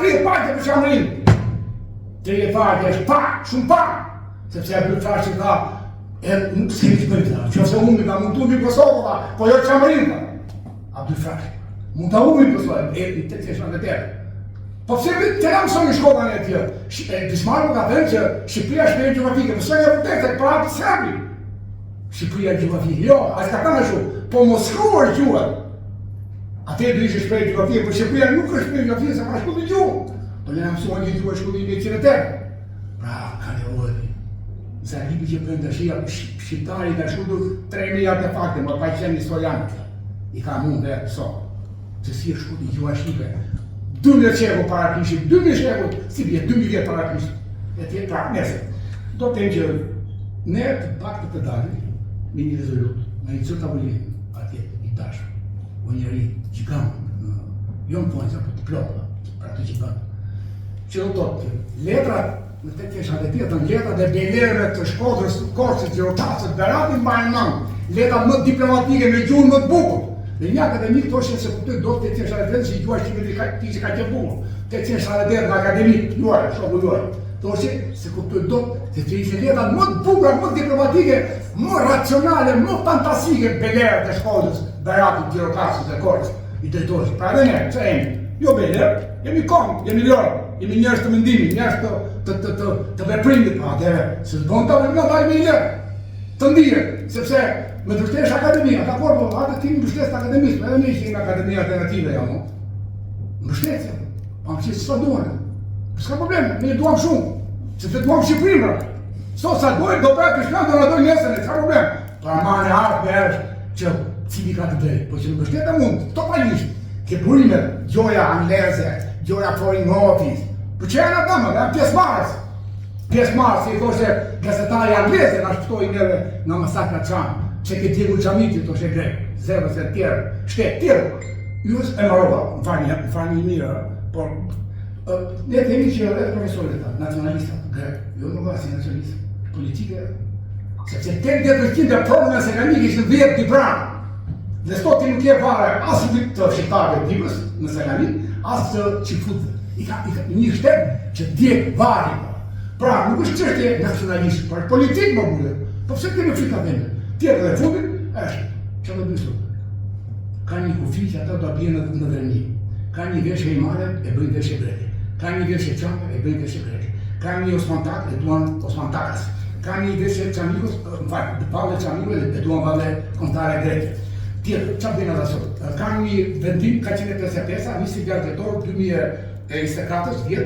30 faqe për Çamërinë. 30 faqe është pak, shumë pak. Sepse Abdyl Frashëri tha, e nuk s'kemi të bëjmë, tha. Qoftë se humbi, tha, mund të humbi Kosovën, tha, po jo Çamërinë, tha. Abdyl Frashëri, mund të humbi Kosovën, e në 878. Po pse të na mësojnë në shkolla ne tjerë? E Bismarku ka thënë që Shqipëria është shprehje gjeografike, po s'e vërtetë, prapë serbi. Shqipëria gjeografike, jo, ai s'ka thënë ashtu, po mos shkruar gjuhët. Atë do ishte shprehje gjeografike, por Shqipëria nuk është shprehje gjeografike, se ka shkruar në gjuhë. Po ne na mësuan një gjuhë shkruar në 108. Pra, ka nevojë. Nëse libri që bën dëshira, shqiptari ka shkruar 3000 artefakte, më pa qenë historian. I ka mund vetë sot. Se si është shkruar gjuha shqipe. 12 shekull para Krishtit, 12 shekull, si bie 2000 vjet para Krishtit. E tjerë, pra, nëse. Do të them që ne të paktën të dalim me një rezolutë, me një cërë tavolinë atje i dashur. O njeri gjigant, në, jo në thonjza, po të plota, për atë që bën. Që do të thotë, letrat në 878, letrat e bejlerëve të Shkodrës, të Korçës, Gjirokastrës, Beratit mbajnë mend, letra më diplomatike me gjuhën më të bukur. Dhe një akademik thoshte se kuptoj dot 878 si gjuha shqipe ka ti që ka qenë bukur. 878 nga akademik juaj, shoku juaj. Thoshte se kuptoj dot se që ishin letrat më të bukura, më diplomatike, më racionale, më fantastike bejlerët e Shkodrës, Beratit, Gjirokastrës dhe Korçës. I drejtohesh. Pra edhe ne, çfarë jemi? Jo bejler, jemi komb, jemi lorë, jemi njerëz të mendimit, njerëz të të të të, të veprimit, pra atëherë, se s'bën ta vëmë dalë me një Të ndihet, sepse me të vërtetë është akademia, dakord, po atë ti mbështet të akademisë, po edhe ne që jemi akademia alternative jam, mbështetje, pa më qenë sa duan. S'ka problem, ne duam shumë, sepse duam Shqipërinë, pra. Sot sa dojnë, do bëjë kështu, do na dojnë nesër, s'ka problem. Por ama e ardhme është që cili ka të drejtë, po që në mbështet e mund, totalisht, ke burimet, gjoja angleze, gjoja foreign office, po që janë ata më, janë pjesëmarrës. Pjesëmarrës, i thoshte gazetari angleze, na shpëtoi neve nga masakra çam, që ke djegur xhamitë, i thoshte grek, zevës e tjerë, shtet tjerë. Ju e mbarova, më falni, më falni mirë, por ne themi që edhe profesorët ata, nacionalistat grek, jo nuk ka si nacionalist, politike, sepse 80% e pronës në Selanik ishin 10 dibran. Dhe sot ti nuk ke fare as të shqiptarëve të Dibrës në Selanik, as të çifutëve. I ka, i ka një shtet që djeg varri. Pra, nuk është çështje nacionaliste, por politikë më burë. Po pse kemi frikë ta themi? Tjetër dhe fundit është çfarë do bëjmë sot? Ka një kufi që ata do bien në, në Dhërmi. Ka një veshje himare e bëjnë veshje greke. Ka një veshje çame e bëjnë veshje greke. Ka një osmantak e duan osmantakas. Ka një veshje çamikos, më fal, valle çamikos e duan valle kombëtare greke. Tjetër, çfarë bëjnë ata sot? Ka një vendim 455, 26 tetor 2024 vjet.